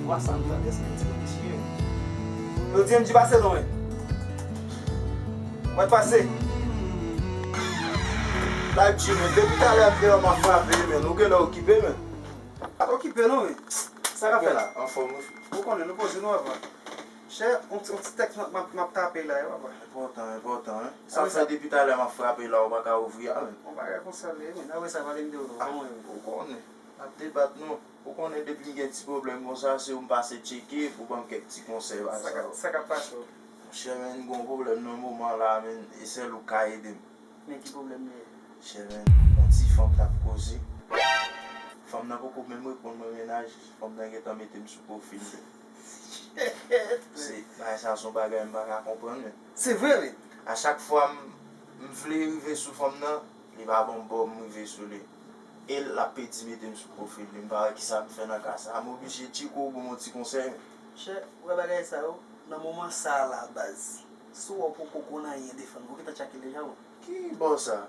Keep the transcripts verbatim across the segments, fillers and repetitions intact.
Mwen sa m tande, se yon ti mesye. Yo di m di pase non, men. Mwen pase. Live G, men. Depi talè m deyò, m ap frape, men. Ou genlè okipe, men. Pa t okipe, non, men. Sa k ap fè la? Anfòm, wi. Ou konnen, nou poze nou ava. Chè, yon ti, yon ti tèks m ap, m ap, m ap tape la, wi, papa. Enpòtan, enpòtan, wi. Sa fè depi talè m ap frape la, ou pa ka ouvri a, men. Yon bagay konsa l ye, men. Apre sa, pale m de ou, non. Kòman w ye? Ou konnen. N ap debat, non. Ou konnen depi m gen ti pwoblèm konsa, se ou m pase tcheke pou ban m kèk ti konsèy, bagay sa yo. Sa k ap pase w? Monchè, men, m gen yon pwoblèm nan moman la, men, e sèl ou k ka ede m. Men ki pwoblèm li ye? Monchè, men, yon ti fanm t ap koze. Fanm nan poko menm reponn mwen mennaj, fanm nan gentan mete m sou pwofil li. Se, bagay sa se yon bagay m pa ka konprann, men. Se vre, men. A chak fwa m, m vle rive sou fanm nan, li pa ban m bò m rive sou li. E l ap pedi mete m sou pwofil li. M pa wè kisa m fè nan ka sa. M oblije tcheke w, ban m yon ti konsèy. Chè, ou wè bagay sa yo, nan moman sa a la, baz. Si w wè w poko konn anyen defann, ou gentan tchake deja, wi. Ki bò sa?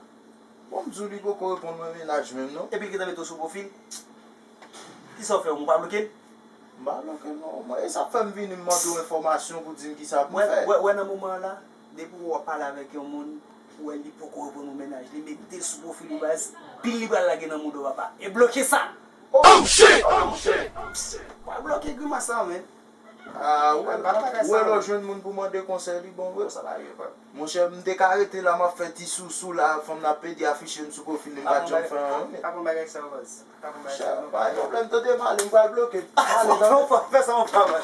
Bon, m di w li poko reponn mwen mennaj menm, non. Epi l gentan mete w sou pwofil? Kisa w fè, ou pa bloke l? M pa bloke l, non. Mwen, e sa k fè m vini, m mande w enfòmasyon pou di m kisa pou m fè. Wè, wè, wè, nan moman an la, depi w ap pale avèk yon moun, ou wè li poko reponn ou mennaj, li mete sou pwofil ou baz, pil li pral lage nan mouda w papa. E bloke sa! Oh shit! Oh shit! Pa bloke grimas sa, men. Ah, ou wè, ou wè lè w jwenn moun pou mande konsèy, li bon vre. Monchè, m te ka rete la, m ap fè ti sousou la, fanm nan ap pede afiche m sou pwofil li, m pa janm fè anyen. Pa pran bagay sa yo, baz. Pa pran bagay sa yo, non. Pa gen pwoblèm, tande m ale, m pral bloke. Fè sa, mon frè, man.